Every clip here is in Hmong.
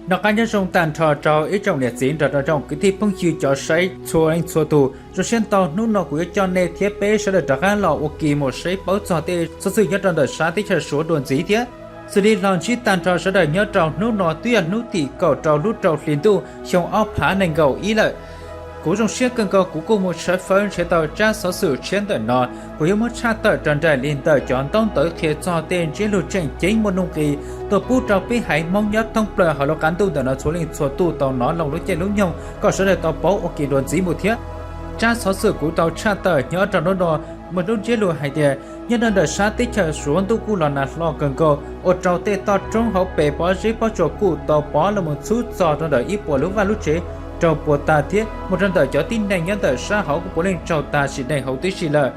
Noj qab nyob zoo tag nrho rau ib tsoom niam txiv nrog rau tsoom kwv tij phooj ywg cov saib txhua leej txhua tus. Zoo siab ntau hnub no kuv yuav coj nej thiab peb sawv daws rov qab los ua ke mus saib paub txog tej xov xwm nyob rau ntawm sab teb chaws Suav dua ntxiv thiab. Xws li los ntsib tag nrho sawv daws nyob rau hnub no twb yog hnub tim kaum rau lub rau hli ntuj xyoo ob phav nees nkaum ib lawm. Kuv zoo siab kawg nkaus kuv kuj mus tshawb fawb nrhiav tau tsab xov xwm tshiab ntawm no, kuv yuav muab tshaj tawm raws nraim li ntawm cov ntaub ntawv qhia txog tej ntsiab lus tseem ceeb muaj nuj nqis tuaj pub rau peb haiv Hmoob nyob thoob plaws hauv lub qab ntuj ntawm no txhua leej txhua tus tau hnov loo lub caij lub nyoog kom sawv daws tau paub ua ke dua ntxiv mus thiab. Tsab xov xwm kuv tau tshaj tawm nyob rau hnub no muaj lub ntsiab lus hais tias nyob rau ntawm sab teb chaws Suav ntuj kuj los nag hlo kawg nkaus ua rau tej toj roob hauv pes pob zeb pob tsuas kuj tau pov los mus txhub txog rau ntawm ib puas lub vaj lub tsev raug puas tag thiab mus rau ntawm cov tib neeg nyob ntawm sab hauv kuj puav leej raug tag sim neej huv tib si lawm.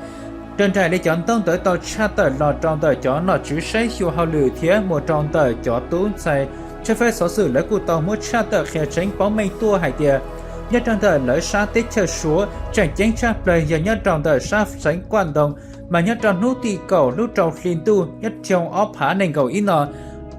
Raws nraim li cov ntaub ntawv tau tshaj tawm los rau ntawm cov nom tswv saib xyuas hauj lwm thiab mus rau ntawm cov tub ntxhais tshawb fawb xov xwm lawv kuj tau muab tshaj tawm qhia tseeb paub meej tuaj hais tias nyob rau ntawm lawv sab teb chaws Suav tseem ceeb tshaj plaws yog nyob rau ntawm sab xeev Kuaj Ntoo, mas nyob rau hnub tim kaum lub rau hli ntuj nyob xyoo ob phav nees nkaum ib no,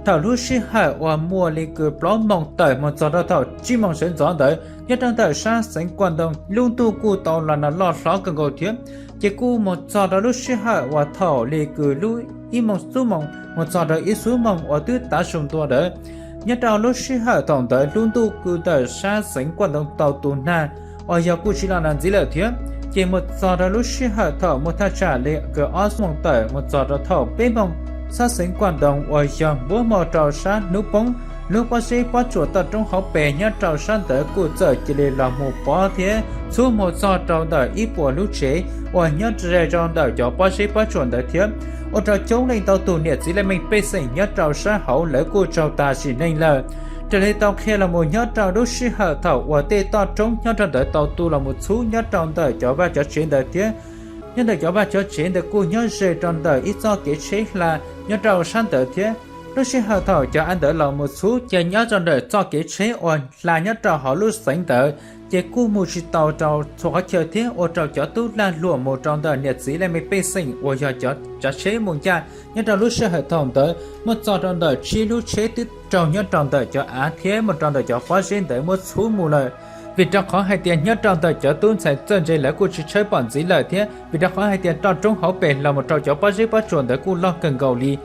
thaum lub sij hawm uas muaj li kws plaub moos tawm mus txog rau thaum tsib moos sawv ntxov ntawd nyob rau ntawm sab xeev Kuaj Ntoo lub ntuj kuj tau los nag loj hlob kawg nkaus thiab. Ces kuj mus txog rau lub sij hawm uas thaum li kws lub ib moos xub moos mus txog rau ib xub moos uas twb tav su ntua ntawd, nyob rau lub sij hawm thaum ntawd lub ntuj kuj ntawm sab xeev Kuaj Ntoo tau tu nag uas yog kuj tsis los nag ntxiv lawm thiab. Ces mus txog rau lub sij hawm thaum muaj thaj tsam li kws ob xub moos tawm mus txog rau thaum peb moos, sab xeev Kuaj Ntoo uas yog npuab hmo rau sab hnub poob, lub pob zeb pob tsuas toj roob hauv pes nyob rau sab ntawd kuj txawm cia li los mus pov thiab txhub mus txog rau ntawm ib puas lub tsev uas nyob ze rau ntawm cov pob zeb pob tsuas ntawd thiab, ua rau coob leej ntau tus niam txiv leej meej pej xeem nyob rau sab hauv lawv kuj raug tag sim neej lawm. Raws li tau qhia los mus nyob rau lub sij hawm thaum uas tej toj roob nyob rau ntawd tau tu los mus txhub nyob rau ntawm cov vaj cov tsev ntawd thiab, nyob ntawm cov vaj cov tsev ntawd kuj nyob ze rau ntawm ib txoj kev tsheb hla nyob rau sab ntawd thiab. Lub sij hawm thaum cov av ntawd los mus txhub ces nyob rau ntawm txoj kev tsheb uas hla nyob rau hauv lub xeev ntawd ces kuj mus tsis tau rau txhua qhov chaw thiab ua rau cov tub lag luam mus rau ntawm niam txiv leej meej pej xeem uas yog cov tsav tsheb mus ncaj nyob rau lub sij hawm thaum ntawd muaj txog rau ntawm tsib lub tsheb twb raug nyob rau ntawm cov av thiab mus rau ntawm cov pob zeb ntawd muab txhub mus lawm. Vim rau qhov hais tias nyob rau ntawm cov tub ntxhais txawj ntse lawv kuj tsis tshawb pom ntxiv lawm thiab vim rau qhov hais tias roj roob hauv pes los mus rau cov pob zeb pob tsuas ntawd kuj loj kawg nkaus li.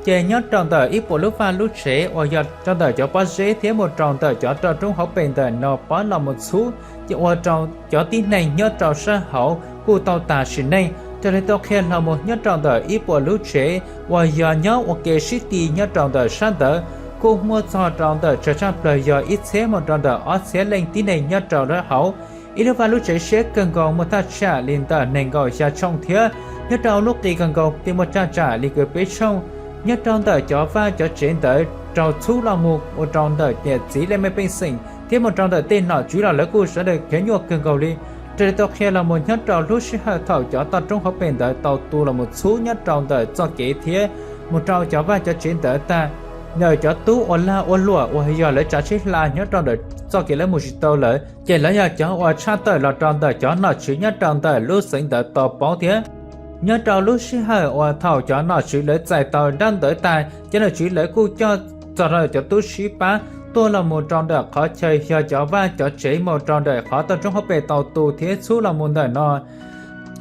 Ces nyob rau ntawm ib puas lub vaj lub tsev uas yog rau ntawm cov pob zeb thiab mus rau ntawm cov roj roob hauv pes ntawm no pov los mus txhub, ces ua rau cov tib neeg nyob rau sab hauv kuj tau tag sim neej. Raws li tau qhia los mus nyob rau ntawm ib puas lub tsev uas yog nyob ua ke sib ti nyob rau ntawm sab ntawd, kuj muaj txog rau ntawm tsawg tshaj plaws yog ib txhiab mus rau ntawm ob txhiab leej tib neeg nyob rau sab hauv. Ib lub vaj lub tsev siab kawg nkaus muaj thaj tsam li ntawm nees nkaum xya tshooj thiab nyob rau lub qis kawg nkaus thiaj muaj thaj tsam li kws peb tshooj. Nyob rau ntawm cov vaj cov tsev ntawd raug txhub los mus ua rau ntawm niam txiv leej meej pej xeem thiab mus rau ntawm tej nom tswv los lawv kuj sawv daws khiav nyuaj kawg nkaus li. Raws li tau qhia los mus nyob rau lub sij hawm thaum cov toj roob hauv pes ntawd tau tu los mus txhub nyob rau ntawm txoj kev thiab mus rau cov vaj cov tsev ntawd tag, ntawm cov tub uas lag ua luam uas yog lawv tsav tsheb hla nyob rau ntawm txoj kev lawv mus tsis tau lawm, ces lawv yog cov uas tshaj tawm los rau ntawm cov nom tswv nyob rau ntawm lub xeev ntawd tau paub thiab. Nyob rau lub sij hawm uas thaum cov nom tswv lawv txais tau ntaub ntawv tag, cov nom tswv lawv kuj coj txog rau cov tub sib pab tuaj los mus rau ntawm qhov chaw yog cov vaj cov tsev mus rau ntawm qhov toj roob hauv pes tau tu thiab txhub los mus ntawm no.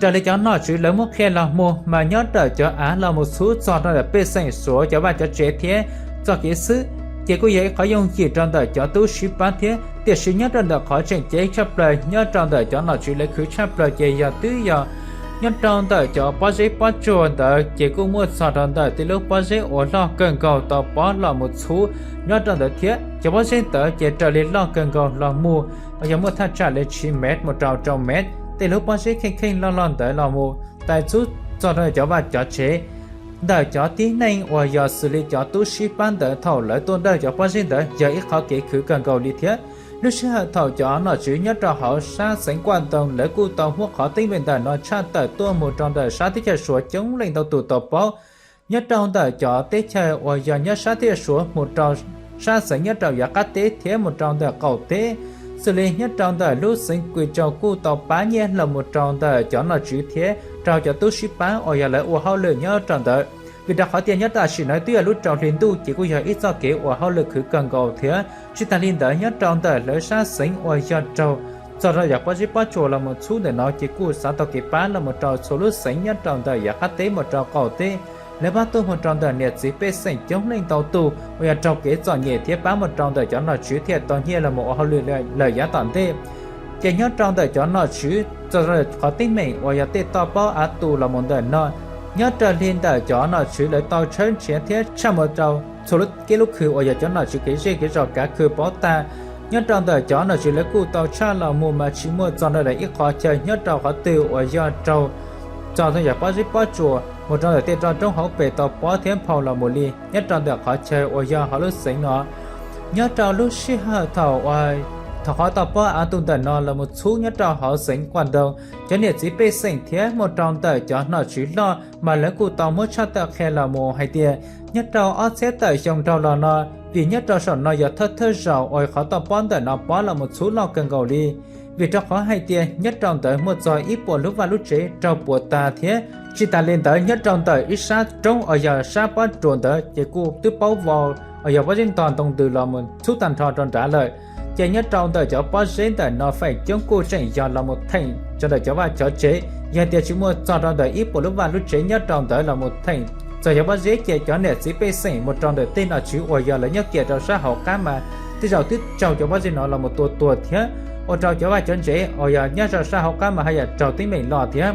Raws li cov nom tswv lawv muab qhia los mus mas nyob ntawm cov av los mus txhub txog rau ntawm pej xeem Suav cov vaj cov tsev thiab txoj kev xwb, ces kuj yog ib qhov yooj yim rau ntawm cov tub sib pab thiab. Tiam sis nyob rau ntawm qhov tseem ceeb tshaj plaws nyob rau ntawm cov nom tswv lawv khwv tshaj plaws ces yog twb yog nyob rau ntawm cov pob zeb pob tsuas ntawd ces kuj muaj txog rau ntawm tej lub pob zeb uas loj kawg nkaus tau pov los mus txhub nyob rau ntawd thiab. Cov pob zeb ntawd ces raws li loj kawg nkaus los mus uas yog muaj thaj tsam li tsib mev mus rau rau mev. Tej lub pob zeb kheej kheej loj loj ntawd los mus tais txhub txog rau cov vaj cov tsev ntawm cov tib neeg uas yog xws li cov tub sib pab ntawd thaum lawv tuaj dawj cov pob zeb ntawd yog ib qhov kev khwv kawg nkaus li thiab. Lub sij hawm thaum cov nom tswv nyob rau hauv sab xeev Kuaj Ntoo lawv kuj tau muab qhov teeb meem ntawm no tshaj tawm tuaj mus rau ntawm sab teb chaws Suav coob leej ntau tus tau paub. Nyob rau ntawm cov teb chaws uas yog nyob sab teb chaws Suav mus rau sab xeev nyob rau yav qab teb thiab mus rau ntawm qaum teb, Xws li nyob rau ntawm lub xeev Kwi Tsaus kuj tau pab nyiaj los mus rau ntawm cov nom tswv thiab rau cov tub sib pab uas yog lawv ua hauj lwm nyob rau ntawd, vim rau qhov tias nyob tam sim no twb yog lub rau hli ntuj ces kuj yog ib txoj kev ua hauj lwm khwv kawg nkaus thiab. Tsis tas li ntawd nyob rau ntawm lawv sab xeev uas yog raug txog rau yam pob zeb pob tsuas los mus txhub ntawm no ces kuj xav tau kev pab los mus rau txhua lub xeev nyob rau ntawm yav qab teb mus rau qaum teb. Lawv pab tuaj mus rau ntawm niam txiv pej xeem coob leej ntau tus uas yog raug kev txom nyem thiab pab mus rau ntawm cov nom tswv thiaj tau nyiaj los mus ua hauj lwm lawm yav tom ntej. Ces nyob rau ntawm cov nom tswv txog qhov teeb meem uas yog tej toj pob av tu los mus ntawm no, nyob raws li ntawm cov nom tswv lawv tau tshawb nrhiav thiab tshaj mus rau txhua lub kiab lub khw uas yog cov nom tswv kev zej kev zos kav khw paub tag. Nyob rau ntawm cov nom tswv lawv kuj tau tshaj los mus mas tsis muaj txog rau ib qhov chaw nyob rau qhov twg uas yog raug txog yam pob zeb pob tsuas mus rau ntawm tej roj roob hauv pes tau pob thiab nphau los mus li nyob rau ntawm qhov chaw uas yog hauv lub xeev no. Nyob rau lub sij hawm thaum uas thaum qhov toj pob av tu ntawm no los mus txhub nyob rau hauv xeev Quảng Đông, cov niam txiv pej xeem thiab mus rau ntawm cov nom tswv loj mas lawv kuj tau muab tshaj tawm qhia los mus hais tias nyob rau ob txhiab tawm xyoo dhau los no, vim nyob rau saum no yog thawj thawj zaus uas qhov toj pob ntawm no pob los mus txhub loj kawg nkaus li. Vim rau qhov hais tias nyob rau ntawd muaj txog ib puas lub vaj lub tsev raug puas tag thiab tsis tas li ntawd nyob rau ntawm ib sab roob uas yog sab pob tsuas ntawd ces kuj twb paub vau uas yog pob zeb ntog ntoo ntws los mus txhub tag nrho rau nrad lawm. Ces nyob rau ntawm cov pob zeb ntawm no feem coob kuj tseem yog los mus theem rau ntawm cov vaj cov tsev, yog tias tsis muaj txog rau ntawm ib puas lub vaj lub tsev nyob rau ntawd los mus theem txog cov pob zeb ces cov niam txiv pej xeem mus rau ntawm tej nom tswv uas yog lawv nyob kiag rau sab hauv qab mas tej zaum twb raug cov pob zeb no los mus tua tuag thiab ua rau cov vaj cov tsev uas yog nyob rau sab hauv qab mas haj yam raug teeb meem loj thiab.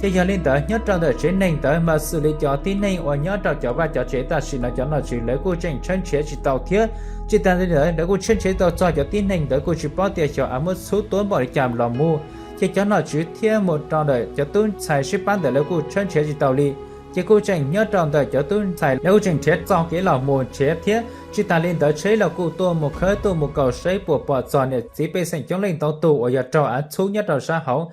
Ces yog li ntawd nyob rau ntawm tsev neeg ntawd mas xws li cov tib neeg uas nyob rau cov vaj cov tsev tam sim no cov nom tswv lawv kuj tseem tshawb nrhiav tsis tau thiab tsis tas li ntawd lawv kuj tshawb nrhiav tau txog cov tib neeg ntawd kuj tsis paub tias xyov av muab txhub tuab npaum li cas los mus. Ces cov nom tswv thiab mus rau ntawm cov tub ntxhais sib pab ntawd lawv kuj tshawb nrhiav tsis tau li. Ces kuj tseem nyob rau ntawm cov tub ntxhais lawv kuj tseem nrhiav txog kev los mus nrhiav thiab tsis tas li ntawd tsheb los kuj tuaj mus khawb tuaj mus kaum saib puas pom txog niam txiv pej xeem coob leej ntau tus uas yog raug av txhub nyob rau sab hauv.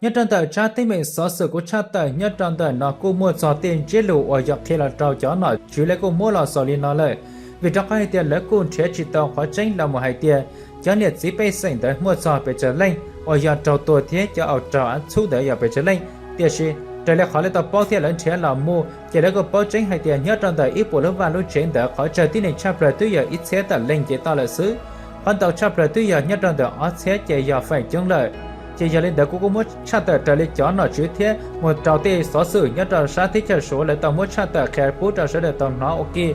Nyob rau ntawm tsab teeb meem xov xwm kuv tshaj tawm nyob rau ntawm no kuj muaj txog tej ntsiab lus uas yog qhia los rau cov nom tswv lawv kuj muab los xaus li no lawm. Vim rau qhov hais tias lawv kuj nrhiav tsis tau qhov tseeb los mus hais tias cov niam txiv pej xeem ntawd muaj txog pes tsawg leej uas yog raug tua thiab cov uas raug av txhub ntawd yog pes tsawg leej. Tiam sis raws li qhov lawv tau paub thiab lawv nrhiav los mus ces lawv kuj paub tseeb hais tias nyob rau ntawm ib puas lub vaj lub tsev ntawd qhov tsawg tib neeg tshaj plaws twb yog ib txhiab tawm leej nce toj lawm xwb. Qhov ntau tshaj plaws twb yog nyob rau ntawm ob txhiab ces yog feem coob lawm. Ces yog li ntawd kuv kuj muab tshaj tawm raws li cov nom tswv thiab mus rau tej xov xwm nyob rau sab teb chaws Suav lawv tau muab tshaj tawm qhia pub rau sawv daws tau hnov ua ke.